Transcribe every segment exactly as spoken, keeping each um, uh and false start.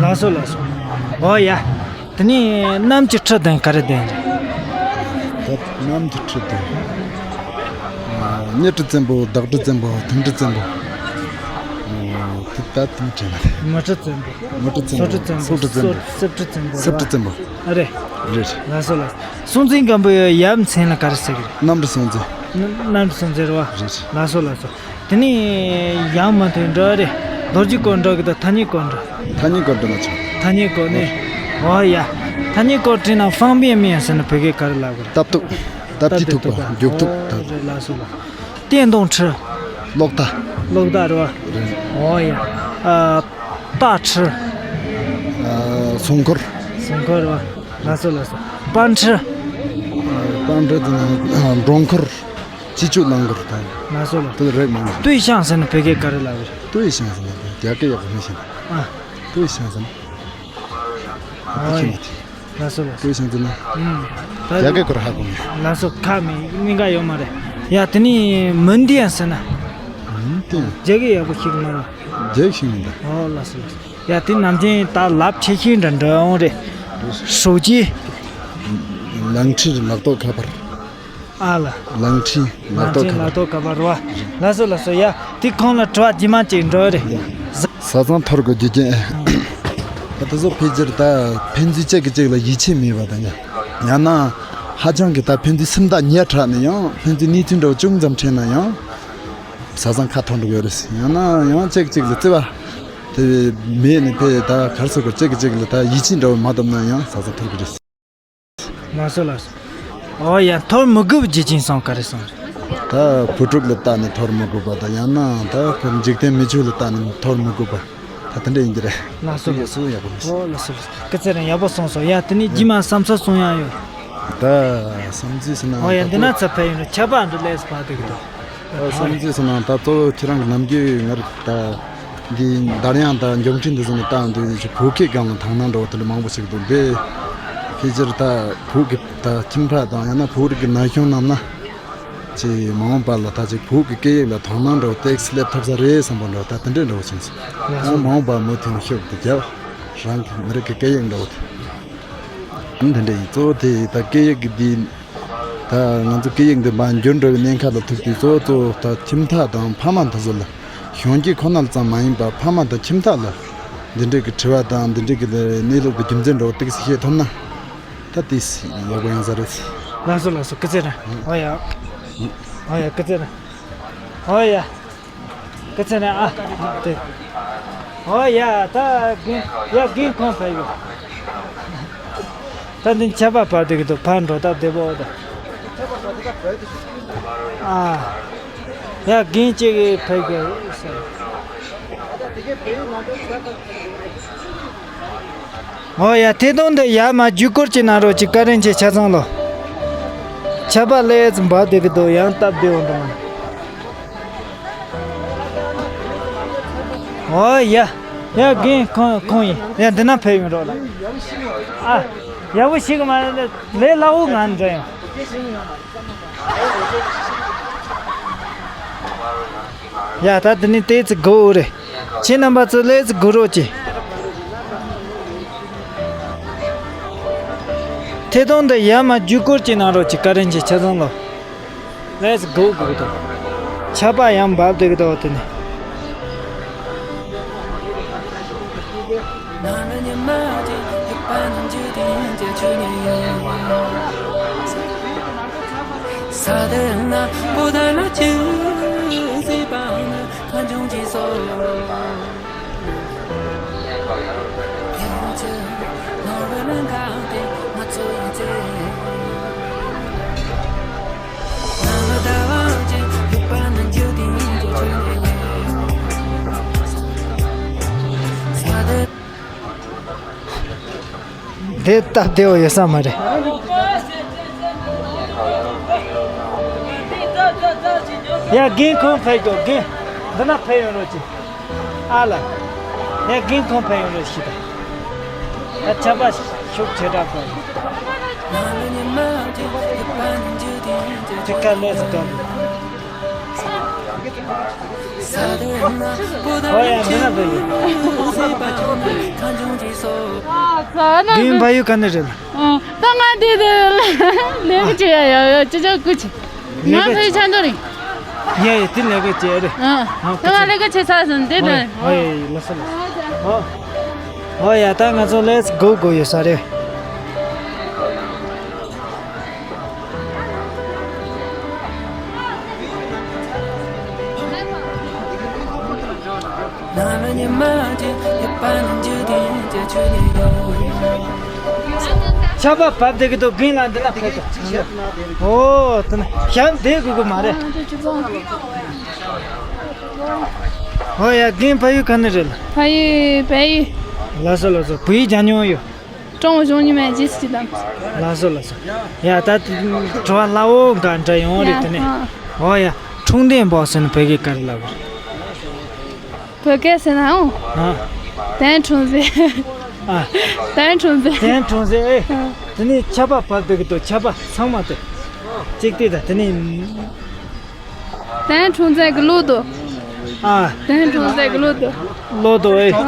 ལགས་སོ་ལགས་སོ། འོ་ཡ། དེ་ནས་གནམ་གྱི་ཁྲི་དང་ག་རེ་ལྡན་རེད། ད་གནམ་གྱི་ཁྲི་དང་། ཨ། མྱི་ཁྲི་བཙན་པོ། བདག་ཁྲི་བཙན་པོ། ཐང་ཁྲི་བཙན་པོ། ཨོ། དེ་ད་དེ་མི་དྲན་པ་རེད། མི་ཁྲི་བཙན་པོ། མི་ཁྲི་བཙན་པོ། སོ་ཁྲི་བཙན་པོ། སོ་ཁྲི་བཙན་པོ། སྲིབ་ཁྲི་བཙན་པོ། སྲིབ་ཁྲི་བཙན་པོ། ཨ་རེད། རེད། ལགས་སོ་ལགས་སོ། སྲོང་བཙན་སྒམ་པོའི་ཡབ་མཚན་ལ་ག་རེ་ཟེར་གི་རེད། གནམ་རི་སྲོང་བཙན། གནམ་རི་སྲོང་བཙན་རེད་བ། རེད་རེད། ལགས་སོ་ལགས་སོ། དེ་ནས་ཡང་མ་ཐོན་འགྲོ་རེད། ལོ་རྒྱུས་སྐོར་འགྲོ་གི་དང་ཐ་སྙད་སྐོར་འགྲོ། ཐ་སྙད་སྐོར་འགྲོ་ན་ཆོག་ཐ་སྙད་སྐོར་ནས། འོ་ཡ། ཐ་སྙད་སྐོར་དྲིས་ན་方便面ཟེར་ན་བོད་སྐད་ག་རེ་ལབ་གི་རེད། སྟབས་ཐུག་སྟབས་ཀྱིས་ཐུག་པ། མགྱོགས་ཐུག་ད། རེད་ལགས་སོ་ལགས། སྟེང་གདོང་ཁྲི། གློག་མདའ། གློག་མདའ་རེད་བ། རེད། འོ་ཡ། ཨ། སྟག་ཁྲི། ཨ། སྲུང་འཁོར། སྲུང་འཁོར་རེད་བ། ལགས་སོ་ལགས་སོ། པཎ་ཁྲི། ཨ། པཎ་ཁྲི་དེ་ནི་འགྲོ་འཁོར། སྤྱི་སྤྱོད་རླངས་འཁོར་དང་། ལགས་སོ་ལགས། དེ་ལ་རིགས་མང་། ཏུའེ་ཤང་ཟེར་ན་བོད་སྐད་ག་རེ་ལབ་རེད། ཏུའེ་ཤང་ཟེར་ན་རྒྱ་སྐད་ཡག་པོ་མི་ཤེས་ན། ཨ། ཏུའེ་ཤང་ཟེར་ན། ཨ། ཏུའེ་ཤང་ཟེར་ན། ལགས་སོ་ལགས་སོ། ཏུའེ་ཤང་ཟེར་ན། ཨུམ། རྒྱ་སྐད་སྐོར་ཧ་གོ་མེད། ལགས་སོ་ཁ་མེད་གནད་འགག་ཡོད་མ་རེད། ཡ་དེ་ནས་མུན་དི་ཡང་ཟེར་ན། མུན་དི་ཡང་། རྒྱ་སྐད་ཡག་པོ་ཤེས་གི་མ་རེད། རྒྱ་ཤེས་མི་འདུག་ཨོ་ལགས་སོ་ལགས་སོ། ཡ་དེ་ནམ་རྒྱུན་ད་ལབ་ཆེ་ཤོས་འདྲ་འདྲ་འོང་རེད། ཧྲོ་ཅི། གླང་ཁྲིད་ལག་ཐོག་ཁ་པར། ཨ་ལ། གླང་ཁྲིད་ལག་ཐོག་ཁ་པར། ལག་ཐོག་ཁ་པར་རོ། ལགས་སོ་ལགས་སོ། ཡ་དེ་ཁོང་ལ་དྲི་བ་རྗེས་མ་ཅིག་འགྲོ་རེད། བཟའ་ཚང་འཐོར་དགོས་རྒྱུ་རྐྱེན། ད་དེ་ཚོ་ཕལ་ཆེར་ད་ཕན་ཚུན་གཅིག་གིས་གཅིག་ལ་ཡིད་ཆེས་མེད་པ་དང་ཡང་ན། ཧ་ཅང་གི་ད་ཕན་ཚུན་སེམས་ཐག་ཉེ་དྲགས་ནས་ཡང་ཕན་ཚུན་གནས་ཚུལ་འདྲ་བོ་ཅུང་ཙམ་འཕྲད་ན་ཡང་། བཟའ་ཚང་ཁ་འཐོར་འགྲོ་གི་རེད། ཡང་ན་ཡང་གཅིག་གཅིག་ལ་བརྩེ་བ་དེ་མེད་ནས་ཕེ་ད་གར་སོ་གར་གཅིག་གིས་གཅིག་ལ་ད་ཡིད་ཆེས་འདྲ་བོ་མ་བཏབ་ན་ཡང་བཟའ་ཚང་འཐོར་གི་རེད། ལགས་སོ་ལགས་སོ། ཨོ་ཡ་འཐོར་མི་དགོས་པའི་རྒྱུ་རྐྱེན་གསུམ་ག་རེ་གསུངས་རེད། ད་བུ་ཕྲུག་ལ་བལྟས་ནས་འཐོར་མི་དགོས་པ་དང་ཡང་ན་ད་ཁོ་འཇིག་རྟེན་མི་ཆོས་ལ་བལྟས་ནས་འཐོར་མི་དགོས་པ། ད་དེ་འདྲ་ཡིན་གྱི་རེད། ལགས་སོ། ཡ་སུ་ཡག་པོ་མི་ཤེས། ཨོ་ལགས་སོ་ལགས་སོ། སྐུ་ཚེ་རིང་། ཡག་པོ་གསུངས་སོང་། ཡ་དེ་ནས་རྗེས་མ་བསམ་ཚུལ་གསུང་ཡག་ཡོད། ད་བསམ་ཚུལ་ཟེར་ན། ཨོ་ཡ་ད་འདི་ན་ཚ་ཕེབས་ཡོང་རེད། ཆར་པ་འདི་ལས་སུ་བབས་འདུག་གི་འདུག་ཨོ་བསམ་ཚུལ་ཟེར་ན་ད་གཙོ་བོ་ཁྱེད་རང་གི་ནམ་རྒྱུན་ང་རང་ད་འདི་འདར་དབྱངས་དང་འབྱུང་འཕྲིན་འདི་ཚོ་ནས་བཏང་དུས་ནས་ཅིག་བོད་སྐད་སྒང་ལ་དོ་སྣང་འདྲ་བོ་དེ་འདྲ་མང་པོ་ཞིག་འདུག་འདི་ཕལ་ཆེར་ད་བོད་ཀྱི་ད་ཁྱིམ་བདག་དང་ཡང་ན་བོད་རིགས་ཀྱི་ན་གཞོན་རྣམས་ན། ཅིག་མ་འོངས་པ་ལ་ད་ཅིག་བོད་ཀྱི་སྐད་ཡིག་ལ་དོ་སྣང་འདྲ་བོ་ཏོག་ཙམ་སླེབས་ཐུབ་ས་རེད་བསམ་པ་འདྲ་བོ་ད་དེ་འདྲའི་འདྲ་བོ་བྱུང་སོང་། ལགས་སོ། ཨོ་མ་འོངས་པ་མུ་མཐུད་ཤུགས་དེ་རྒྱབ། རང་གི་མི་རིགས་ཀྱི་སྐད་ཡིག་འདྲ་བོ་དེ། ཨང་དེ་འདྲ་ཡིན། གཙོ་བོ་དེ་ད་སྐད་ཡིག་གི་འདི། ད་ང་ཚོ་སྐད་ཡིག་འདི་མར་འགྱུར་འགྲོ་བའི་གནད་འགག་ལ་ཐུག་དུས་གཙོ་བོ་གཙོ་བོ་ད་ཁྱིམ་བདག་དང་ཕ་མ་འདི་ཚོ་ལ་གཞོན་སྐྱེས་ཁོ་ན་ལ་ཙམ་མ་ཡིན་པར་ཕ་མ་དང་ཁྱིམ་བདག་ལ་འདི་འདྲའི་གི་དྲི་བ་དང་འདི་འདྲའི་གི་གནས་ལུགས་ཀྱི་རྒྱུ་མཚན་འདྲ་བོ་ཏོག་ཙམ་ཤེས་ཐུབ་ན། ད་ཏིས་ཡག་པོ་ཡོང་ས་རེད། ལགས་སོ་ལགས་སོ། སྐུ་ཚེ་རིང་། ཨོ་ཡ། ཨོ་ཡ་སྐུ་ཚེ་རིང་། ཨོ་ཡ། སྐུ་ཚེ་རིང་ཨ། དེ། ཨོ་ཡ་ད་རྒན་ཡ་རྒན་ཁོང་ཕེབས་ཡོད། ད་འདི་ཆར་པ་བབས་འདུག་གི་འདུག་ཕར་འགྲོ་སྟབས་བདེ་པོ་འོ་ད། ཨ། ཡ་རྒན་གཅིག་གིས་ཕེབས་དགོས་ཟེར། ཨོ་ཡ། ཐད་གཏོང་འདི་ཡར་མར་བརྒྱུད་སྐུར་གྱི་གནང་རོགས་གྱིས། བཀའ་དྲིན་ཆེ་ཆ་ཚང་ལོ། ཆར་པ་ལས་ཙམ་འབབ་བསྡད་ཀྱི་འདུག་ཡང་སྟབས་བདེ་བོ་འགྲོ་མ། ཨོ་ཡ། ཡ་རྒན་ཁོང་ཁོང་ཡིན། ཡ་འདི་ན་ཕེབས་ཡོང་རོགས་ལ། ཨ། ཡག་པོ་ཤེས་གི་མ་རེད། ལས་སླ་བོ་ང་འདྲ་ཡང་། ཡ་ད་དེ་ནི་ཏོག་ཙམ་སྒུག་རེད། ཁྱེད་རྣམ་པ་ཚོ་ལས་ཙམ་སྒུག་རོགས་གྱིས། ཐད་གཏོང་འདི་ཡར་མར་བརྒྱུད་སྐུར་གྱི་གནང་རོགས་གྱིས། བཀའ་དྲིན་ཆེ་ཆ་ཚང་ལོ། ལས་ཙམ་སྒུག་དགོས་ཀྱི་འདུག་ཆར་པ་ཡང་འབབ་བསྡད་ཀྱི་འདུག་དེ་ནི། དེ་སྟབས་བདེ་བོ་ཡོད་ས་མ་རེད། ཡ་རྒན་ཁོང་ཕེབས་ཤོག་རྒན། འདི་ན་ཕེབས་ཡོང་རོགས་གྱིས། ཨ་ལ། ཡ་རྒན་ཁོང་ཕེབས་ཡོང་རོགས་ཞེས་དང་། ད་ཆར་པ་ཤུགས་ཆེ་དྲགས་པ་ཡིན། དེ་ཀ་ལས་སུ་དོན། ཨོ་ཡ་འདི་ན་ཕེབས་ཡོང་། ལགས་ན་དགེ་འཕགས་ཡུལ་ག་ནས་རེད་ལགས། ཨ། ད་ང་འདི་དེ་ལས་ཀ་བྱེད་ཡ་ཡ་ཡ་ཅི་ཅག་སྐུ་མཁྱེན། ང་ལས་ཀ་ཕ་ཡུལ་ཆབ་མདོ་རེད། ཡ་ཡ་དེ་ལས་ཀ་བྱེད་རེད། ཨ། ཨ་ད་ང་ལས་ཀ་བྱེད་ས་ཟིན་དེ་ཨོ་ན། ཡ་ཨོ་ཡ་ལགས་སོ་ལགས་སོ། ཨོ་ཨོ་ཡ་ད་ང་ཚོ་let's go go ཡོད་ས་རེད། ཆར་པ་བབས་བསྡད་ཀྱི་འདུག་རྒན་ལགས་འདི་ལ་ཕེབས་དང་། ཨོ་དེ་ན་ཞབས་བསྡད་དགོས་ཀྱི་མ་རེད། ཨོ་ཡ་རྒན་ཕ་ཡུལ་ག་ནས་རེད་ལགས། ཕ་ཡུལ་བལ་ཡུལ། ལགས་སོ་ལགས་སོ། བལ་ཡུལ་གྱ་ཉོ་ཡོད། ཀྲོང་གཞུང་ཉི་མ་རྗེས་སུ་དང་། ལགས་སོ་ལགས་སོ། ཡ་ད་དྲི་བ་སླ་བོ་འགའ་འདྲ་ཡོང་རེད་དེ་ནས། ཨ། ཨོ་ཡ། ཁྲུང་ལྡན་པོ་ཟེར་ན་བོད་སྐད་ག་རེ་ལབ་དགོས། བོད་སྐད་ཟེར་ན་ཨོ། ཨ། ཏན་ཁྲུང་ཟེར། ཨ། ཏན་ཁྲུང་ཟེར། ཏན་ཁྲུང་ཟེར་ཨེ། ཨ། དེ་ནས་ཆར་པ་བབས་བསྡད་ཀྱི་འདུག་ཆར་པ་ཚང་མ་དེ། གཅིག་དེ་དང་དེ་ནས། ཏན་ཁྲུང་ཟེར་གི་ལོ་དོ། ཨ། ཏན་ཁྲུང་ཟེར་གི་ལོ་དོ། ལོ་དོ་ཨེ། ཨ།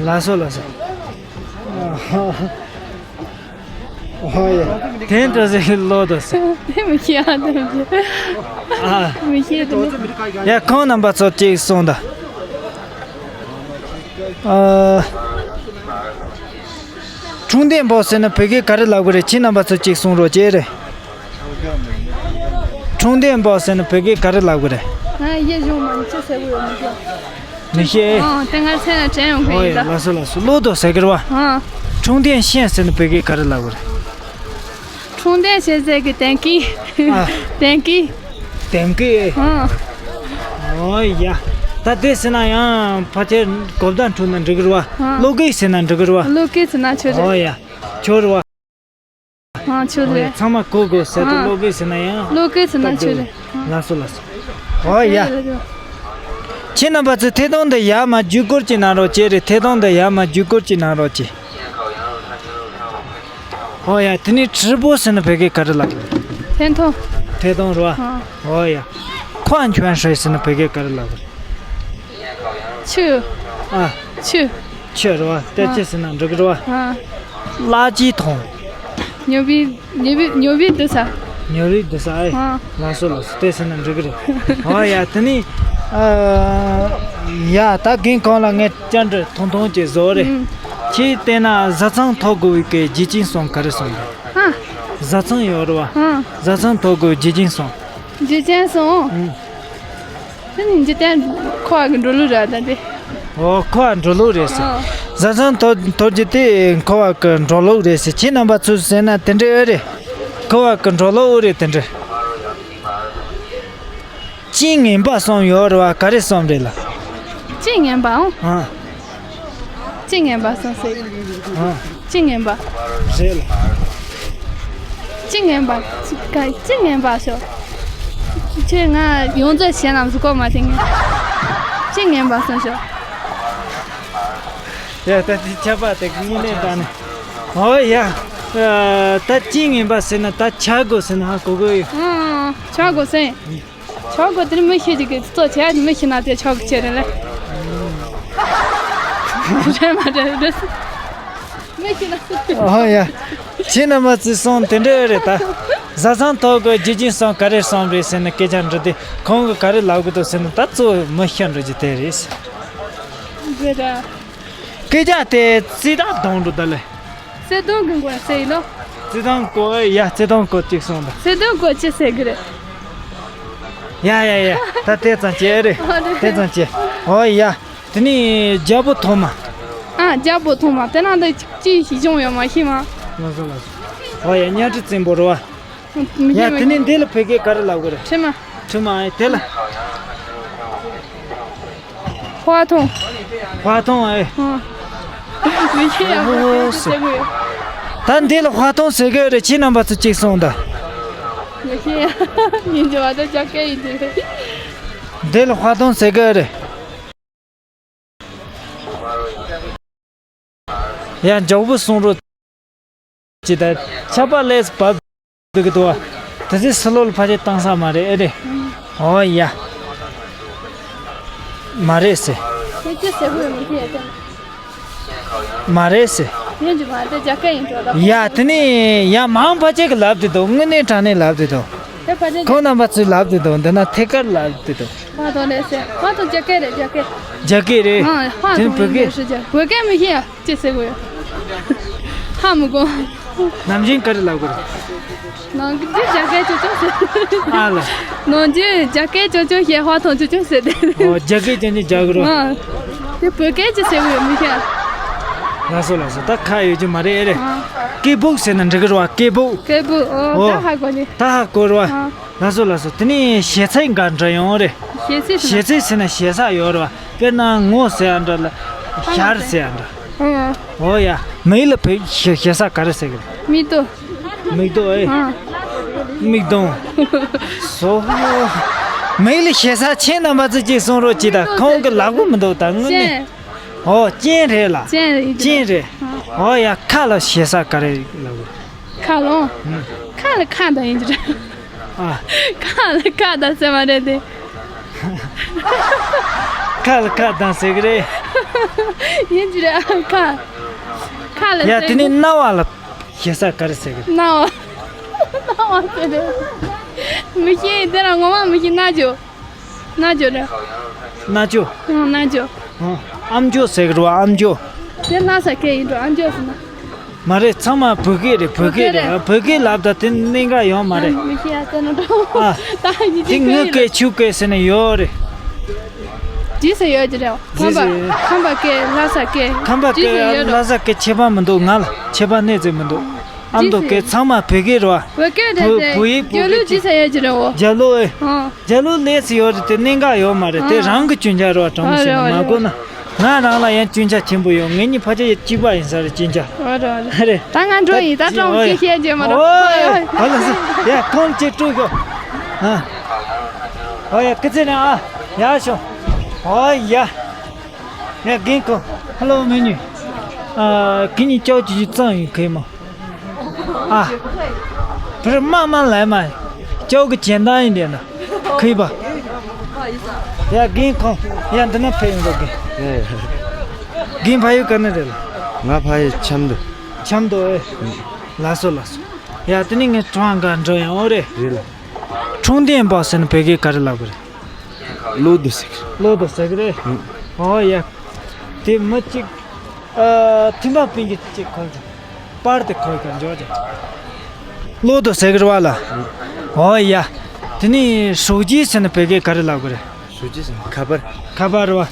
ལགས་སོ་ལགས་སོ། ཨོ་ཡ། དེ་འདྲ་ཟེར་ལོ་དོ་ཟེར། དེ་མི་ཤེས་ཨ་དེ་མི་ཤེས། ཨ། མི་ཤེས་དེ་མི། ཡ་ཁོང་རྣམ་པ་ཚོ་གཅིག་གསུངས་དང་། ཨ། ཁྲུང་ལྡན་པོ་ཟེར་ན་བོད་སྐད་ག་རེ་ལབ་དགོས་རེད། ཁྱེད་རྣམ་པ་ཚོ་གཅིག་གསུང་རོགས་བྱེད་རེད། ཁྲུང་ལྡན་པོ་ཟེར་ན་བོད་སྐད་ག་རེ་ལབ་དགོས་རེད། ང་ཡིད་གཞུང་མ་ཤེས་ཟེར་གི་ཡོད་མི་ཤེས། མི་ཤེས། ཨང་། དེ་སྔར་མཚན་ལ་དྲན་ཡོང་གི་ཨོ་ཡིན་ཡ་ད། ལགས་སོ་ལགས་སོ། ལོ་དོ་ཟེར་གི་རེད་བ། ཨང་། ཁྲུང་ལྡན་ཤན་ཟེར་ན་བོད་སྐད་ག་རེ་ལབ་དགོས་རེད། ཁྲུང་ལྡན་ཤན་ཟེར་གི་དེང་གི། ཨ། དེང་གི། དེང་གི། ཨང་། ཨོ་ཡ། ད་དེ་ཟེར་ན་ཡང་ཕལ་ཆེར་གོ་བརྡ་འཕྲོད་ན་འགྲིག་གི་རེད་བ། ཨང་། བློ་སྐད་ཟེར་ན་འགྲིག་གི་རེད་བ། བློ་སྐད་ཟེར་ན་ཆོག་རེད། ཨོ་ཡ། ཆོག་རེད་བ། ཨང་། ཆོག་ཨོ་ཡ། རེད། ཚང་མ་གོ་དགོས་ཟེར་དུས། ཨང་། བློ་སྐད་ཟེར་ན་ཡང་། བློ་སྐད་ཟེར་ན་ཆོག་རེད། ཨང་། ལགས་སོ་ལགས་སོ། ཨོ་ཡ། ཁྱེད་རྣམ་པ་ཚོས་ཐད་གཏོང་འདི་ཡར་མར་བརྒྱུད་སྐུར་ཅིག་གནང་རོགས་བྱེད་རེད། ཐད་གཏོང་འདི་ཡར་མར་བརྒྱུད་སྐུར་ཅིག་གནང་རོགས་བྱེད། ཨོ་ཡ། དེ་ནས་直播ཟེར་ན་བོད་སྐད་ག་རེ་ལབ། ཐད་གཏོང་། ཐད་གཏོང་རེད་བ། ཨང་། ཨོ་ཡ། 矿泉水ཟེར་ན་བོད་སྐད་ག་རེ་ལབ། ཆུ། ཨ། ཆུ། ཆུ་རེད་བ། དེ་ཨ། ཆུ་ཟེར་ན་འགྲིག་གི་རེད་བ། ཨ། 垃圾桶། ཉོ་བི་ཉོ་བི་ཉོ་བི་འདི་ས། ཉོ་བི་འདི་ས་ཨེ། ཨ། ལགས་སོ་ལགས་སོ། དེ་ཟེར་ན་འགྲིག་གི་རེད། ཨོ་ཡ། དེ་ནི། ཨ། ཡ་ད་རྒན་ཁོང་ལ་ངས་བཅར་འདྲི་ཐུང་ཐུང་ཅིག་བཟོ་རེད། ཨུམ། ཁྱེད་བལྟས་ན་བཟའ་ཚང་ཐོབ་དགོས་པའི་གི་རྒྱུ་རྐྱེན་གསུམ་ག་རེ་གསུམ་རེད། ཨ། བཟའ་ཚང་ཡོད་རེད་བ། ཨ། བཟའ་ཚང་ཐོབ་དགོས་རྒྱུ་རྐྱེན་གསུམ། རྒྱུ་རྐྱེན་གསུམ། ཨུམ། དེ་ནི་འཇིག་རྟེན་འཁོར་བ་གི་འགྲོ་ལུགས་རེད་ད་དེ། ཨོ་འཁོར་བ་འགྲོ་ལུགས་རེད་ཟེར། ཨ། བཟའ་ཚང་ཐོབ་ཐོབ་རྒྱུ་དེ་འཁོར་བ་གི་འགྲོ་ལུགས་རེད་ཟེར། ཁྱེད་རྣམ་པ་ཚོས་ཟེར་ན་དེ་འདྲ་ཨེ་རེད། འཁོར་བ་གི་འགྲོ་ལུགས་ཨེ་རེད་དེ་འདྲ། རྐྱེན་ངན་པ་གསུམ་ཡོད་རེད་བ། ག་རེ་གསུམ་རེད་ལགས། རྐྱེན་ངན་པ་ཨང་། ཨ། རྐྱེན་ངན་པ་གསུམ་ཟེར། ཨ། རྐྱེན་ངན་པ། རེད་ལགས། རྐྱེན་ངན་པ། ག་རྐྱེན་ངན་པ་ཤོག་ཁྱོད་ང་ཡོངས་རྫོགས་བྱས་ན་གཟུགས་པོ་མ་བསྟན་ངས། རྐྱེན་ངན་པ་གསུམ་ཤོག་ཡ་ད་དེ་ཆར་པ་དེ་དངོས་གནས་དྲང་གནས། ཨོ་ཡ། ད་རྐྱེན་ངན་པ་ཟེར་ན་ད་ཆག་སྒོ་ཟེར་ན་ཧ་གོ་གི་ཡོད། ཨང་། ཆག་སྒོ་ཟེར། ཆག་སྒོ་དེར་མི་ཤེས་ཀྱི་གི་ཚོ་བྱས་མི་ཤེས་ན་དེ་ཆག་སྒོ་ཆེ་རེད་ལེ། རེད་མ་རེད་རེད། མི་ཤེས་ན། ཨོ་ཡ། ཁྱེད་རྣམ་པ་ཚོས་གསུངས་དེ་འདྲ་རེད་ད། བཟའ་ཚང་ཐོབ་དགོས་རྒྱུ་རྐྱེན་གསུམ་ག་རེ་གསུམ་རེད་ཟེར་ན་སྐད་ཆ་འདྲི་དུས་ཁོང་གིས་ག་རེ་ལབ་གི་འདུག་ཟེར་ན་ད་གཙོ་བོ་མི་ཤི་འགྲོ་རྒྱུ་དེ་རེད། རེད་ད། སྐད་ཆ་དེ་རྩི་དང་གདོང་འགྲོ་ད་ལེ། བརྩེ་དུང་གི་མགོ་ཟེར་ཡིན་ནོ། བརྩེ་དུང་གོ་ཡ་བརྩེ་དུང་གོ་གཅིག་སོང་ད། བརྩེ་དུང་གོ་ཅི་ཟེར་གི་རེད། ཡ་ཡ་ཡ་ད་དེ་ཙམ་བྱས་རེད། ཨ་རེད། དེ་ཙམ་བྱས། ཨོ་ཡ། དེ་ནི་རྒྱལ་པོ་ཐོག་མ། ཨ་རྒྱལ་པོ་ཐོག་མ་དེ་ནང་དུ་ཅི་ཞིག་བྱུང་ཡོད་མ་ཤེས་མ། ལགས་སོ་ལགས་སོ། ཨོ་ཡ་གཉའ་ཁྲི་བཙན་པོ་རེད་བ། ཡ་དེ་ནི་འདི་ལ་བོད་སྐད་ག་རེ་ལབ་གི་རེད། ཁྲི་མ། ཁྲི་མ་ཨེ་དེ་ལ། 花筒། 花筒ཨེ། ཨ། མི་ཤེས་ཡ། ཨོ་ཧོ་ཧོ་ཟེར་གི་ཡོད། ད་འདི་ལ་花筒ཟེར་གི་རེད། ཁྱེད་རྣམ་པ་ཚོ་གཅིག་གསུངས་དང་། མི་ཤེས་ཡ། ཡིན་གྱི་བ་ད་ཅག་སྐད་ཡིན་གྱི་རེད། འདི་ལ་花筒ཟེར་གི་རེད། ཡ་མགྱོགས་པོ་གསུང་རོགས། ཅི་ད་ཆར་པ་ལས་བབས་འདུག་གི་འདུག་བ། དེ་ཚོའི་སི་ལོ་ལ་ཕ་ཆེ་བཏང་ས་མ་རེད་ཨེ་རེད། ཨོ་ཡ། མ་རེད་ཟེར། ཁྱེད་ཀྱི་ཟེར་བོ་མི་ཤེས་ཡ། མ་རེད་ཟེར། ཡིན་གྱི་མ་རེད། རྒྱ་སྐད་ཡིན་འགྲོ་ད། ཡ་དེ་ནས་ཡ་མང་ཕལ་ཆེར་གྱིས་ལབ་བསྡད་འདུག་དངོས་གནས་དྲང་གནས་ལབ་བསྡད་འདུག་དེ་ཕལ་ཆེར་ཁོང་རྣམ་པ་ཚོས་ལབ་བསྡད་འདུག་འདི་ན་ཐད་ཀར་ལབ་བསྡད་འདུག་ཕ་དང་ལས་ཟེར། ཕ་དང་རྒྱ་སྐད་རེད། རྒྱ་སྐད། རྒྱ་སྐད་རེད། ཨ་ཕ་དེ་ནི་དང་བོད་ཡིན་སྐད་རེད་ཟེར། རྒྱ་བོད་སྐད་མི་ཤེས་ཡ། ཅི་ཟེར་དགོས་ཡོད། ཧ་མི་གོ། ནམ་རྒྱུན་ག་རེ་ལབ་དགོས་རེད། ནང་གི་རྒྱ་སྐད་ཅོ་ཅོ་ཟེར། ཨ་ལ། ནང་རྒྱུན་རྒྱ་སྐད་ཅོ་ཅོ་བཤད། ཧ་ཐང་ཅོ་ཅོ་ཟེར་ཏེ། ཨོ་རྒྱ་སྐད་ཅན་ཅན་རྒྱག་གི་རོ། ཨ། དེ་བོད་སྐད་ཅི་ཟེར་གི་ཡོད་མི་ཤེས། ལགས་སོ་ལགས་སོ། ད་ཁ་ཡོད་རྒྱུ་མ་རེད་ཨེ་རེད། ཨ། སྐད་སྦུག་ཟེར་ན་འགྲིག་གི་རེད་བ། སྐད་སྦུག་སྐད་སྦུག་ཨོ། ཨོ། ད་ཧ་གོ་ནི། ད་ཧ་གོ་རེད་བ། ཨ། ལགས་སོ་ལགས་སོ། དེ་ནས་ཞེ་ཚིག་འགའ་འདྲ་ཡོང་རེད། ཞེ་ཚིག་ཟེར་ན། ཞེ་ཚིག་ཟེར་ན་ཞེ་ས་ཡོད་རེད་བ། དཔེར་ན་ངོ་ཟེར་ཡ་འདྲ་ལ། ཞར་ཟེར་ཡ་འདྲ། ཨང་། ཨོ་ཡ། མིག་ལ་བོད་ཞེ་ཞེ་ས་ག་རེ་ཟེར་གི་རེད། མིག་ཏོ། མིག་ཏོ་ཨེ། ཨང་། མིག་ལྡོང་། སོ། མིག་ལ་ཞེ་ས། ཁྱེད་རྣམ་པ་ཚོ་གཅིག་གསུང་རོགས་གྱིས་ད། ཁོང་གི་ལབ་གི་མི་འདུག་ད་དངོས་གནས། སྤྱན། ཨོ་སྤྱན་རེད་ལ། སྤྱན་རེད། སྤྱན་རེད། ཨོ་ཡ། ཁ་ལ་ཞེ་ས་ག་རེ་ལབ་གི་རེད། ཁ་ལོ། ཨང་། ཁ་ལ་ཁ་དང་ཡིན་གྱི་རེད། ཨ། ཁ་ལ་ཁ་དང་ཟེར་མ་རེད་དེ། ཁ་ལ་ཁ་དང་ཟེར་གི་རེད། ཡིན་གྱི་རེད། ཨ། ཁ། ཁ་ལ་ཡ་ཟེར་དེ་ནས་གི་རྣ་བ་ལ་ཞེ་ས་ག་རེ་ཟེར་གི་རེད། རྣ་བ། རྣ་བ་ཟེར་རེད། མི་ཤེས། དེ་རང་ངོ་མ་མི་ཤེས། རྣ་ཅོ། རྣ་ཅོ་རེད། རྣ་ཅོ། ཨང་། རྣ་ཅོ། ཨང་། ཨམ་ཅོག་ཟེར་གི་རེད་བ། ཨམ་ཅོག་དེ་ལྷ་ས་སྐད་ཡིན་འགྲོ། ཨམ་ཅོག་ཟེར་ན། མ་རེད། ཚང་མ་བོད་སྐད་རེད། བོད་སྐད་རེད། བོད་སྐད་རེད། ཨ། བོད་སྐད་ལབ་ད་དེ་གནད་འགག་ཡོད་མ་རེད། མི་ཤེས་ཡ་ཟེར་ན་འགྲོ། ཨ། ད་ཡིན་དེ་གཅིག་ངའི་གོ་ཡིན། སྐད་ཁྱོའི་སྐད་ཟེར་ན་ཡོད་རེད། ཇི་ཟེར་ཡོད་ཀྱི་རེད། ཇི་ཁམས་པ། ཟེར། ཁམས་པ་སྐད་ལྷ་ས་སྐད། ཁམས་པ་ཇི་ཟེར་སྐད་ཡོད་རོ། ལྷ་ས་སྐད་ཁྱད་པར་མི་འདུག་ང་ལ་ཁྱད་པར་སྣེ་ཙམ་མི་འདུག་ཨ་མདོ་སྐད་ཚང་མ་བོད་སྐད་རེད་བ། བོད་སྐད་རེད་བོད་དེ། བོད་ཡིག་བོད་རྒྱ་ལུགས་སྐད་ཅི་ཟེར་ཡོད་ཀྱི་རེད་འོ། རྒྱ་ལུགས་ཨེ། ཨང་། རྒྱ་ལུགས་ལས་སུ་ཡོད་རེད་དེ། གནད་འགག་ཡོད་མ་རེད་དེ། ཨ། རང་གི་སྐྱོན་ཆ་རེད་བ། དྲང་མོ་བཤད་ན། ཨ། རེད་བ། མ་གོ་ན། རེད། ང་རང་ལ་ཡང་སྐྱོན་ཆ་ཆེན་པོ་ཡོད། ངེད་གཉིས་ཕལ་ཆེར་གཅིག་པ་ཡིན་ས་རེད། སྐྱོན་ཆ། ཨ། རེད། རེད། ད་ང་འགྲོ་ཡིན། ད་ད་ཅི་ཀྲང་ཨོ་ཡ། ཅི་བཤད་རྒྱུ་མ་རེད། ཨོ་ཡ། ཨོ་ཡ། ཨོ་ལགས་སོ། ཡ་ཁོང་ཅིག་སྤྲོད་ཤོག་ཨ། ཨོ་ཡ། སྐུ་ཚེ་ནས་ཨ། ཡ་ཤོག་ཨོ་ཡ། ཡ་རྒན་ཁོང་། ཧ་ལོ་མེ་ཉུ། ཨ། ཁྱེད་གཉིས་ཅོག་ཅིག་ཅིག་གཙང་ཡིན་ཁེ་མོ། ཨ། བུ་ར་མ་མ་ལས་མ། ཅོག་གི་ཅན་ད་ཡིན་དེ་ན། ཁི་པ། ཡ་རྒན་ཁོང་། ཡ་འདི་ན་ཕེབས་ཡོང་རོགས་གི། རྒན་ཕ་ཡུལ་ག་ནས་རེད་ལ། ང་ཕ་ཡུལ་ཆབ་མདོ། ཆབ་མདོ་ཨེ། ལགས་སོ་ལགས་སོ། ཡ་དེ་ནས་ངས་ཁྲང་ག་འགྲོ་ཡང་ཨོ་རེད། རེད་ལ། ཁྲུང་ཏེན་པ་ཟེར་ན་བོད་སྐད་ག་རེ་ལབ་གི་རེད། ལོ་དོ་ཟེར་གི་རེད། ལོ་དོ་ཟེར་གི་རེད། ཨོ་ཡ། དེ་མི་གཅིག་ཨ། ཐིམ་པ་པིན་གྱི་གཅིག་ཁོལ་ཀྱང་། པར་དེ་ཁོལ་ཀྱང་འཇོག་ཀྱང་། ལོ་དོ་ཟེར་གི་རེད་བ་ལ། ཨོ་ཡ། དེ་ནས་ཧྲོག་ཇི་ཟེར་ན་བོད་སྐད་ག་རེ་ལབ་གི་རེད། ཧྲོག་ཇི་ཟེར་ན་ཁ་པར། ཁ་པར་རེད་བ།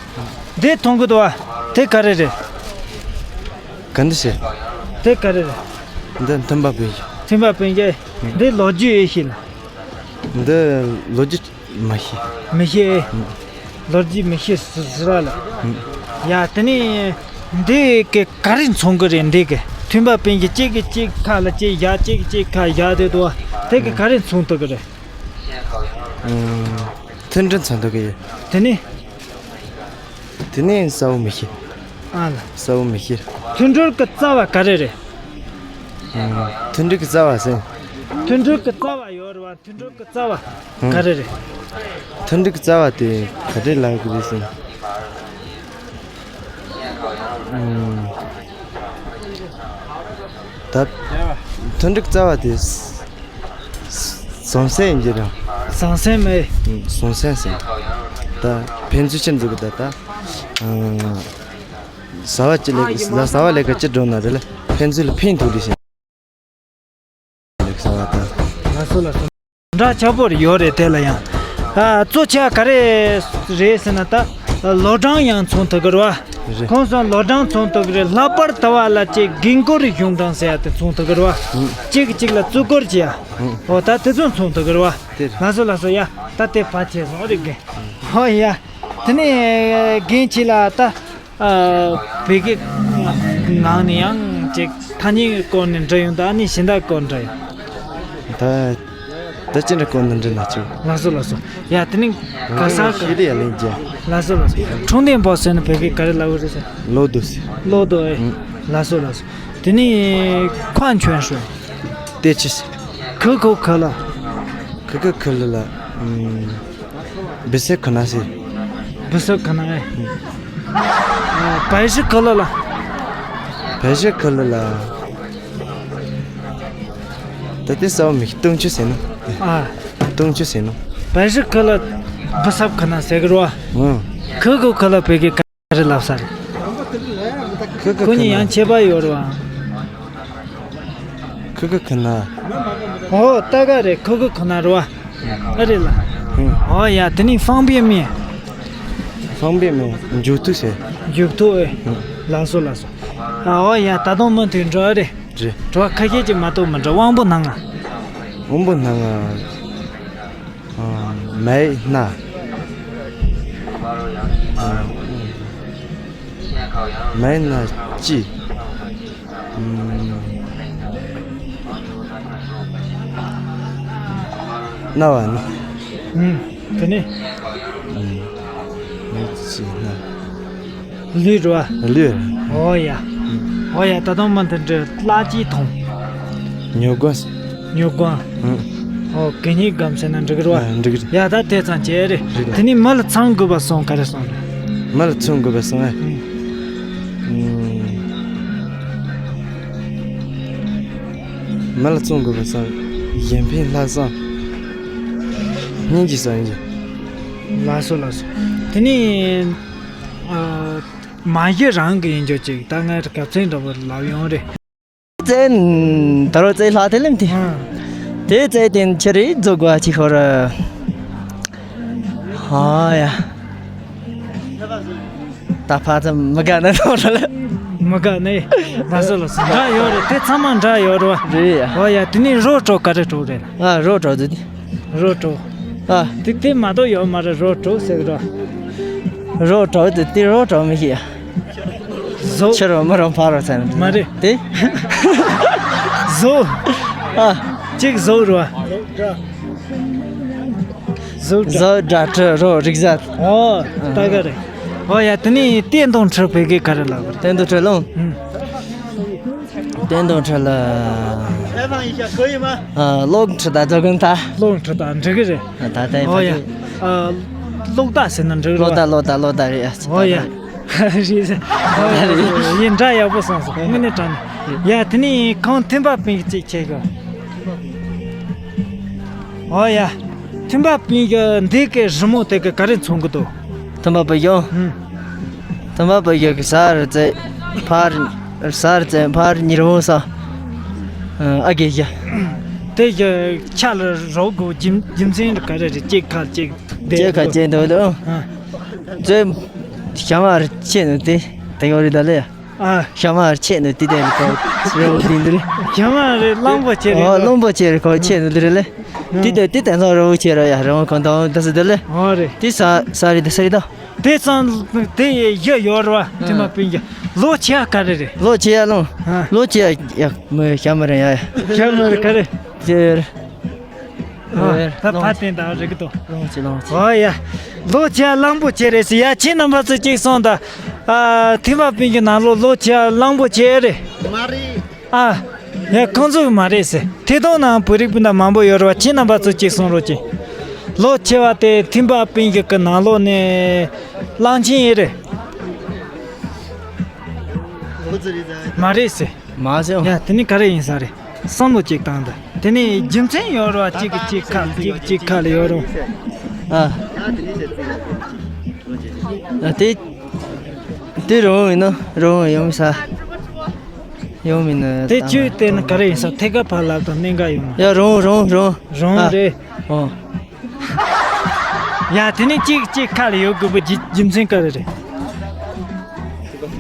འདི་མཐོང་གི་འདུག་བ། དེ་ག་རེ་རེད། ག་འདི་ཟེར། དེ་ག་རེ་རེད། འདི་ཐིམ་པ་པིན་གྱི། ཐིམ་པ་པིན་གྱི། འདི་ལོ་རྒྱུས་ཨེ་ཤེས་ལ། འདི་ལོ་རྒྱུས། མི་ཤེས། མི་ཤེས། ལོ་རྒྱུས་མི་ཤེས་ཟེར་ཟེར་བ་ལ། ཡ་དེ་ནས་འདི་གི་ག་རེ་མཚོན་གི་རེད། འདི་གི་ཐིམ་པ་པིན་གྱི་གཅིག་གི་གཅིག་ཁ་ལ་གཅིག་བཞག་གཅིག་གི་གཅིག་ཁ་བཞག་དེ་དོ། དེ་གི་ག་རེ་མཚོན་ཐུབ་གི་རེད། མཐུན་སྒྲིལ་མཚོན་ཐུབ་གི་ཡོད། དེ་ནས། དེ་ནས་གསལ་བོ་མི་ཤེས། ཨ་ལ། གསལ་བོ་མི་ཤེས། མཐུན་སྒྲིལ་གི་རྩ་བ་ག་རེ་རེད། མཐུན་སྒྲིལ་གི་རྩ་བ་ཟེར། མཐུན་སྒྲིལ་གི་རྩ་བ་ཡོད་རེད་བ། མཐུན་སྒྲིལ་གི་རྩ་བ་ག་རེ་རེད། མཐུན་སྒྲིལ་གི་རྩ་བ་དེ་ག་རེ་ལབ་དགོས་རེད་ཟེར་ན། ད་མཐུན་སྒྲིལ་གི་རྩ་བ་དེ་ཟང་ཟིང་ཡིན་གྱི་རེད། ཟང་ཟིང་མེད། ཟང་ཟིང་ཟེར། ད་ཕན་ཚུན་ཕྱིར་འཛུགས་གི། ད་ད་བཟའ་བ་ཅི་ལས་བཟའ་བ་ལས་ཀ་ཅི་སྒྲུབ་ན་དེ་ལ་ཕན་ཚུན་ལ་ཕན་ཐོགས་དུས་ཤིང་ལེགས་བཟའ་བ་དང་། ལགས་སོ་ལགས་སོ། འདྲ་ཆགས་པོ་ཡོད་རེད་དེ་ལ་ཡང་། ཨ། གཙོ་ཆེ་བ་ག་རེ་རེད་ཟེར་ན། ད་ལོ་གྲངས་ཡང་མཚོན་ཐུབ་ཀྱི་རེད་བ། རེད། ཁོང་ཚོ་ལོ་གྲངས་མཚོན་ཐུབ་ཀྱི་རེད། ལྷག་པར་དུ་བ་ལ་ཅིག་རྒན་བཀུར་གཞུང་དྲང་ཟེར་ཡ་དེ་མཚོན་ཐུབ་ཀྱི་རེད་བ། ཨང་། གཅིག་གིས་གཅིག་ལ་བརྩི་བཀུར་བྱེད་ཡ། ཨང་། འོ་ད་དེ་ཚོ་མཚོན་ཐུབ་ཀྱི་རེད་བ། དེ་རེད། ལགས་སོ་ལགས་སོ། ཡ་ད་དེ་ཕལ་ཆེར་སོང་རེད་རྒན། ཨོ་ཡ། དེ་ནས་རྒན་ཁྱེད་ལ་ད། ཨ། བོད་སྐད་ངག་ནས་ཡང་ཅིག་ཐ་སྙད་སྐོར་ནས་འདྲི་ཡོང་། ད་ཨ་ནི་གཞན་དག་སྐོར་འདྲི་ཡོང་། ད་ད་ཅི་འདྲ་སྐོར་ནས་འདྲི་ན་ཆོག་ལགས་སོ་ལགས་སོ། ཡ་དེ་ནི་ག་ས་ག་ཤེས་རེད་ཡ་ལན་རྒྱག་ལགས་སོ་ལགས་སོ། ཁྲུང་ཏེན་པོ་ཟེར་ན་བོད་སྐད་ག་རེ་ལབ་དགོས་རེད་ཟེར། ལོ་དོ་ཟེར། ལོ་དོ་ཨེ། ཨང་། ལགས་སོ་ལགས་སོ། དེ་ནི་ཁོ་ཨན་ཆོན་ཧྲུན། ཏེ་ཆི་ཟེར། ཁི་ཁོ་ཁི་ལ། ཁི་ཁི་ཁི་ལ་ལ། ཨམ། བི་སི་ཁི་ན་ཟེར། བི་སི་ཁི་ན་ཨེ། ཨ། བའི་ཧྲི་ཁི་ལ་ལ། བེ་ཞི་ཁི་ལི་ལ། ད་དེ་ས་བ་མི་ཤེས། བཏུང་ཆུ་ཟེར་ནོ། ཨ། བཏུང་ཆུ་ཟེར་ནོ། བེ་ཞི་ཁི་ལི་བུ་སབ་ཁི་ན་ཟེར་གི་རོ། ཨང་། ཁི་གུ་ཁི་ལི་བོད་སྐད་ག་རེ་ལབ་ས་རེད། ཁི་གུ་ཁི་ན། ཁོ་གཉིས་ཡང་ཁྱད་པར་ཡོད་རེད་བ། ཁི་གུ་ཁི་ན། ཨོ་ད་ག་རེད། ཁི་གུ་ཁི་ན་རེད་བ། ཨ་རེད་ལ། ཨང་། ཨོ་ཡ། དེ་ནི་方便面། 方便面། མཇུག་ཐུག་ཟེར། མཇུག་ཐུག་ཨེ། ཨང་། ལགས་སོ་ལགས་སོ། ཨ་ཨོ་ཡ། ད་དུང་མུ་མཐུད་འགྲོ་ཨ་རེད། རེད། འགྲོ་ཁ་ཤས་ཅིག་མ་གཏོགས་མི་འགྲོ། དབང་པོ་སྣ་ལྔ། དབང་པོ་སྣ་ལྔ། ཨ། མའི་སྣ། ཨ། མའི་སྣ་ལྕི། ཨམ། སྣ་བ་ནི། ཨུམ། དེ་ནི། ཨམ། མའི་ལྕི་སྣ། ལུས་འགྲོ་བ། ལུས། ཨོ་ཡ། ཨོ་ཡ། ད་དུང་མ་འདི་འདྲ་ལ་ཅི་ཐོང་། ཉོ་གོ། ཉོ་གོ། ཨུ། ཨོ་གད་སྙིགས་སྒམ་ཟེར་ན་འགྲིག་རོ། ཨ། འགྲིག་རེད། ཡ་ད་དེ་ཙང་བྱས་རེད། རེད། དེ་ནི་མི་ལ་ཚང་དགོས་པ་སོང་ག་རེ་སོང་རེད། མི་ལ་ཚང་དགོས་པ་སོང་ཨ། ཨུ། ཨུ། མི་ལ་ཚང་དགོས་པ་སོང་། གཞན་ཕན་ལྷག་བསམ། སྙིང་རྗེ་སོང་ཡིན་གྱི། ལགས་སོ་ལགས་སོ། དེ་ནི། ཨ། མ་གཞི་རང་གི་ཡིན་རྒྱུ་ཅིག་ད་ངས་གབ་ཚིག་འདྲ་པོ་ལབ་ཡོང་རེད། ཙེ། ད་རོ་ཙེ་ལྷ་དེ་ལེམ་དེ། ཨང་། དེ་ཙེ་དེ་ཆེ་རེད་རྫོགས་དགོས་ཅིག་ཧོ་ར། ཧ་ཡ། ད་ཕ་ཙམ་མི་དགའ་ན་ཐོང་ར་ལ། མི་དགའ་ནས། ལ་སོ་ལ་སོ་འདྲ་ཡོད་རེད། དེ་ཚང་མ་འདྲ་ཡོད་རེད་བ། རེད་ཡ། ཧོ་ཡ། དེ་ནི་རོ་བྲོ་ག་རེ་བྲོ་རེད་ལ། ཨ། རོ་བྲོ་དེ། རོ་བྲོ། ཨ། དེ་དེ་མ་གཏོགས་ཡོད་མ་རེད། རོ་བྲོ་ཟེར་གི་རོ། རོ་བྲོ་དེ་དེ་རོ་བྲོ་མི་ཤེས་ཡ། བཟོ། ཕྱི་རོ་མི་རོ་ཕ་རོ་ཚན། མ་རེད། དེ། བཟོ། ཨ། གཅིག་བཟོ་རོ། བཟོ་འདྲ། བཟོ་འདྲ་བྲི་རོ་རིག་ཟ། ཨོ། ཨ། ད་ག་རེད། ཨོ་ཡ། དེ་ནི་བསྟན་དང་ཁྲི་བོད་སྐད་ག་རེ་ལབ་རེད། བསྟན་དང་ཁྲི་ལོང་། ཨུམ། བསྟན་དང་ཁྲི་ལ། ཨ། ལོག་ཁྲི་ད་རྫོགས་གན་ད། ལོག་ཁྲི་ད་འགྲིག་གི་རེད། ད་ལྟ་ཡིན་ཨོ་ཡ། ཕ་གི། ཨ། ལོག་ད་ཟེར་ན་འགྲིག་རེད། ལོག་ད་ལོག་ད་ལོག་ད་རེད་ཨ། ཨོ་ཡ། རེད། ཡིན། འདྲ་ཡག་པོ་སོང་སོང་། དངོས་གནས་དྲང་གནས། ཡ། དེ་ནི་ཁོང་ཐིམ་པ་པིན་གྱི་ཅིག་ཁྱེད་གི། ཨོ་ཡ། ཐིམ་པ་པིན་གྱི་འདི་གི་རི་མོ་དེ་གི་ག་རེ་མཚོན་གི་འདུག་ཐིམ་པ་པིན་གྱི། ཧུམ། ཐིམ་པ་པིན་གྱི་གི་ས་རུ་ཙེ། ཕར། ས་རུ་ཙེ་ཕར་ཉི་རི་བོ་ས། ཨ་གེ་ཡ། དེ་གི་ཆ་ལ་རོགས་གོ་རྒྱུ་རྒྱུ་མཚན་ག་རེ་རེད། ཅིག་ཁ་ཅིག་དེ་གཅིག་ཁ་ཅིག་འདུག་ཨ། ཙེ། ཞྭ་མ་རུ་ཆེ་ནི་དེ་དེ་ཡོད་རེད་ད་ལེ། ཨ། ཞྭ་མ་ཆེ་ནི་དེ་དེ་རེད་ཁོ། རི་བོ་དེ་འདི་རེད། ཞྭ་མ་རེད། གླང་པོ་ཆེ་རེད། ཨོ། གླང་པོ་ཆེ་རེད་ཁོ། ཆེ་ནི་འདི་རེད་ལེ། དེ་དེ་དེ་དེ་ཚོ་རི་བོ་ཆེ་རེད་ཡ། རི་བོ་ཁོ་དང་དེ་སུ་འདི་ལེ། ཨོ་རེད། དེ་ས་ས་རེད། དེ་སུ་རེད་ད། དེ་ཚང་དེ་ཡི་ཡི་ཡོད་རེད་བ། ཨ། དེ་མ་པིན་གྱི་ལོ་ཆེ་ཡ་ག་རེ་རེད། ལོ་ཆེ་ཡ་ལོ། ཨ། ལོ་ཆེ་ཡ་ཡ་མི་ཞྭ་མ་རེད་ཡ། ཞྭ་མ་རེད་ག་རེ། ཆེ་ཡ་རེད། ཨ། ད་ཕ་བསྟན་དང་རེད་གི་དོ། གླང་ཆེ་གླང་ཆེ། ཨོ་ཡ། ལོ་ཆེ་གླང་པོ་ཆེ་རེད་ཟེར་ཡ། ཁྱེད་རྣམ་པ་ཚོ་གཅིག་སོང་ད། ཨ། ཐིམ་པ་པིན་གྱི་ནང་ལོ་ལོ་ཆེ་གླང་པོ་ཆེ་རེད། མ་རེད། ཨ། ཡ་ཁོང་ཚོ་མ་རེད་ཟེར། ཐད་གཏོང་ནང་བོད་རིགས་སྤུན་ཟླ་མང་པོ་ཡོད་རེད་བ། ཁྱེད་རྣམ་པ་ཚོ་གཅིག་སོང་རོགས་གྱིས། ལོ་ཆེ་བ་དེ་ཐིམ་པ་པིན་གྱི་གི་ནང་ལོ་ནས་གླང་ཆེན་ཡིན་རེད། མ་རེད་ཟེར། མ་བྱུང་། ཡ་དེ་ནི་ག་རེ་ཡིན་ས་རེད། བསམ་བློ་ཅིག་བཏང་དང་། དེ་ནི་རྒྱུ་མཚན་ཡོད་རེད་བ། གཅིག་གིས་གཅིག་ཁ་ལ་གཅིག་གིས་གཅིག་ཁ་ལ་ཡོད་རེད། ཨ། ཨ་དེ། དེ་རང་ཡིན་ན་རང་ཡོང་ས། ཡོང་མིན་ན་དེ་ཆུ་དེ་ནི་ག་རེ་ཡིན་ས། ཐད་ཀ་ཕར་ལབ་དང་གནད་འགག་ཡོང་ན། ཡ་རང་རང་རང་རང་ཨ་རེད། ཨོ། ཡ་དེ་ནི་གཅིག་གཅིག་ཁ་ལ་ཡོད་དགོས་པའི་རྒྱུ་རྒྱུ་མཚན་ག་རེ་རེད།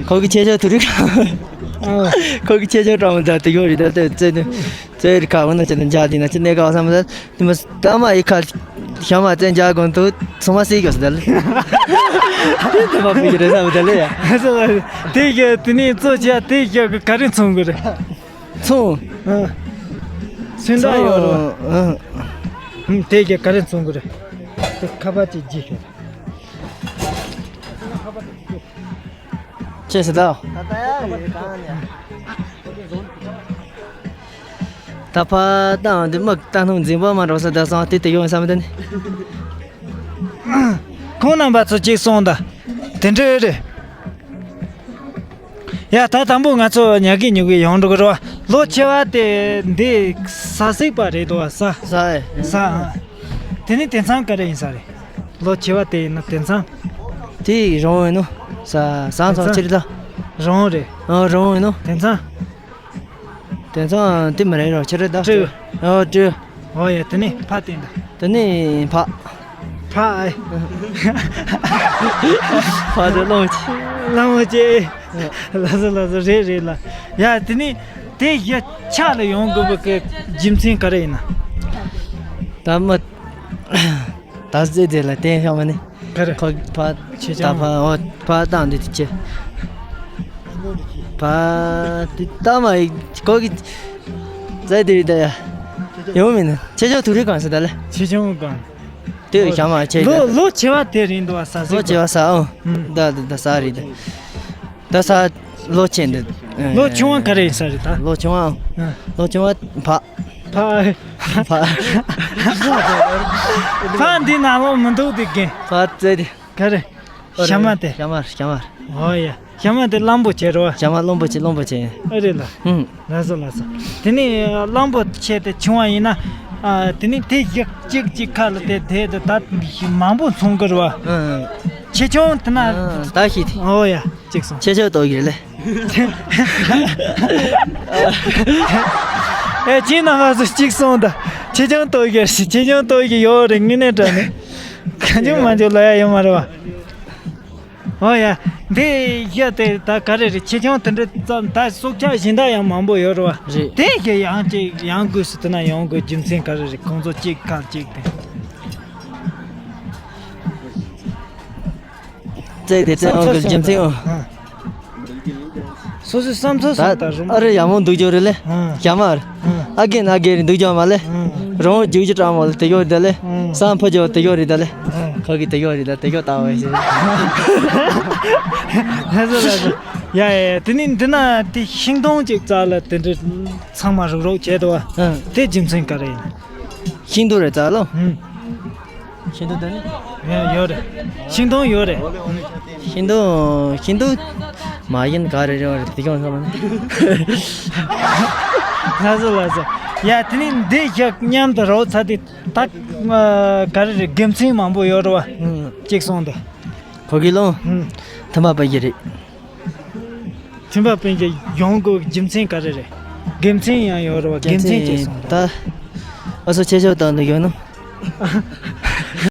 ཁོ་གི་ཆེ་ཆེ་དུ་རིག་ཨ། ཁོ་གི་ཆེ་ཆེ་གྲོང་མོ་ད་དེ་ཡོད་རེད། ད་དེ་ཙེ་ནི་ཙེ་རི་ཁ་འོ་ན་ཅི་ན་འཇག་དེ་ན་ཅི་གནས་ག་བསམ་ད། དེ་མ་ད་མ་ཡི་ཁ་ཞྭ་མ་བཙན་རྒྱག་གོང་དུ་ཚང་མ་སྲིད་གོ་ཟེར་ལ། དེ་མ་ཕུག་གི་རེད་བསམ་ད་ལེ་ཡ། དེ་གི་དེ་ནས་གཙོ་ཆེ་དེ་གི་ག་རེ་མཚོན་གི་རེད། མཚོན། ཨ། སུན་ད་ཡོད་རེད། ཨ། དེ་གི་ག་རེ་མཚོན་གི་རེད། དེ་ཁ་པར་ཅིག་བརྗེ་ཤོག་ཅེས་ཟེར་ད། ད་ཕ་དང་འདི་མི་ལྟ་སྣང་འཛིན་པ་མ་འགྲོ་ས་ད་སང་དེ་དེ་ཡོང་བསམ་དེ་ནི། ཁོང་རྣམ་པ་ཚོ་གཅིག་སོང་ད། དེ་འདྲ་རེད། ཡ། ད་དང་པོ་ང་ཚོ་ཉལ་གི་ཉལ་གི་ཡོང་འགྲོ་གི་རེད་བ། ལོ་ཆེ་བ་དེ་འདི་ས་སྲེག་པ་རེད་དོ། ས། ས་ཨེ། ས། ཨ། དེ་ནི་དེང་སང་ག་རེ་ཡིན་ས་རེད། ལོ་ཆེ་བ་དེ་ཡིན་ན་དེང་སང་། དེ་རང་ཡིན་ནོ། ས་ས་དེང་ཚང་སང་ཕྱིར་ད། རང་རེད། ཨ། རང་ཡིན་ནོ། དེང་སང་། དེང་སང་དེ་མི་རེད་རོ། ཕྱིར་ད། སྤྲེའུ། ཨ། སྤྲེའུ། ཨོ་ཡ། དེ་ནི་ཕ་དེ་འདྲ། དེ་ནི་ཕ། ཕ་ཨེ། ཕ་དེ་གླང་ཆེ། གླང་ཆེ། ལགས་སོ་ལགས་སོ། རེད་རེད་ལ། ཡ། དེ་ནི་དེ་གཞི་ཆགས་ལ་ཡོང་དགོས་པའི་གི་རྒྱུ་མཚན་ག་རེ་ཡིན་ན། ད་མི། ད་རྩེ་དེ་ལ་བརྟེན་བྱུང་བ་ནི། ག་རེ། ཁོ་ཕ། ཆེ་ད་ཆུང་། ཕ། འོ། ཕ་བཏང་དུས་དེ་ཆེ། ཕ་དེ་ལྟ་མ་ཡིན་ཁོ་གི། རྩེ་དེ་རེད་ད་ཡ། ཡོང་མིན་ན་ཆེ་ཆུང་དུ་རེ་གང་ཟེར་ད་ལེ། ཆེ་ཆུང་གང་། དེ་ཡོད་ཤ་མ་ཆེ། ལོ་ལོ་ཆེ་བ་དེ་རིང་དུ་བ་ས་ཟིག་ལོ་ཆེ་བ་ས། ཨོ། ཨུམ། ད་ད་ད་ས་རེད་ད། ད་ས་ལོ་ཆེ་འདི། ལོ་ཆུང་བ་ག་རེ་ཡིན་ས་རེད་ད། ལོ་ཆུང་བ། ཨ། ལོ་ཆུང་བ་ཕ། ཕ། ཕ། ཕ་འདི་ན་ལོ་མི་འདུག་དེ་རྒན། ཕ་ཙེ་དེ། ག་རེ། ཨོ་ཤ་མ་དེ། ཤ་མ། ཤ་མ། ཨོ་ཡ། ཤ་མ་དེ་གླང་པོ་ཆེ་རོ། ཤ་མ་གླང་པོ་ཆེ། གླང་པོ་ཆེ། ཨེ་རེད་ལ། ཧུམ། ལགས་སོ་ལགས་སོ། དེ་ནས་གླང་པོ་ཆེ་དེ་ཆུང་བ་ཡིན་ན། ཨ། དེ་ནས་དེ་གཅིག་གཅིག་གཅིག་ཁ་ལ་དེ་དེ་དེ་ད་མང་པོ་འཚོང་གི་རེད་བ། ཨང་། ཆེ་ཆུང་དེ་ན། ཨང་། ད་ཤི་དེ། ཨོ་ཡ། གཅིག་སོང་། ཆེ་ཆུང་ཏོག་གི་ལེ། ཨེ། ཅི་ན་ང་ཚོ་གཅིག་སོང་ད། ཆེ་ཆུང་ཏོག་གི་ཆེ་ཆུང་ཏོག་གི་ཡོད་རེད། ངི་ནས་དྲ་ནས། གང་བྱུང་མ་བྱུང་ལ་ཡ་ཡོད་མ་རེད་བ། ཨོ་ཡ། འདི་ཡ་དེ་ད་ག་རེ་རེད། ཆེ་ཆུང་དེ་འདྲ་ཙམ་ད་སྲོག་ཆགས་གཞན་དག་ཡང་མང་པོ་ཡོད་རེད་བ། རེད། དེ་ཡ་ཡང་ཅིག་ཡང་སྒོས་སུ་དེ་ན་ཡོང་དགོས་རྒྱུ་མཚན་ག་རེ་རེད། ཁོང་ཚོ་གཅིག་ཁ་གཅིག་དེ། རྩེ་དེ་རྩེ་ཡོང་དགོས་རྒྱུ་མཚན་ཨོ། ཨ། སོ་སོའི་བསམ་ཚུལ་ད་སོགས་དང་རུང་། ཨ་རེ་ཡག་མོ་འདུག་རྒྱུ་རེད་ལེ། ཨ། རྒྱ་མ་རེད། ཨ། ཨ་རྒན་ཨ་རྒན་རེད་འདུག་རྒྱུ་མ་ལེ། ཨ། རང་རྒྱུག་རྒྱུ་གྲང་མོ་ལེ་དེ་ཡོད་རེད་ད་ལེ། ཨ། བསམ་ཕོ་རྒྱུ་དེ་ཡོད་རེད་ད་ལེ། ཨ། ཁོ་གི་དེ་ཡོད་རེད་ད་དེ་ཡོད་ལྟ་བ་ཞིག་ལགས་སོ་ལགས་སོ། ཡ་ཡ་ཡ། དེ་ནི་འདི་ན་དེ་ཤིང་སྡོང་ཅིག་རྩ་ལ་དེ་འདྲ་ཚང་མ་རུག་རུག་བྱས་འདུག་བ། ཨ། དེ་རྒྱུ་མཚན་ག་རེ་ཡིན། ཤིང་སྡོང་རེད་རྩ་ལོ། ཨུམ། ཤིང་སྡོང་དེ་ནི། ཡོད་ཡོད་རེད། ཤིང་སྡོང་ཡོད་རེད། ཤིང་སྡོང་ཤིང་སྡོང་མ་ཡིན་ག་རེ་རེད་བ་རེད་དེ་ཀྱང་བསམ་ན། ལགས་སོ་ལགས་སོ། ཡ་དེ་ནི་འདི་ཞག་མཉམ་དུ་རོགས་ཚ་དེ་ད་ག་རེ་རེད། དགེ་མཚན་མང་པོ་ཡོད་རེད་བ། ཨུམ། གཅིག་སོང་དེ། ཁོ་གི་ལོ། ཨུམ། ཐ་མ་པ་ཡི་རེད། མཐུན་པ་སྤུན་གྱི་ཡོང་དགོས་རྒྱུ་མཚན་ག་རེ་རེད། དགེ་མཚན་ཡང་ཡོད་རེད་བ། དགེ་མཚན་ཅེས་སོང་། ད་ཨ་སོ་ཆེ་ཆོག་དང་འདུག་ཡོད་ནམ།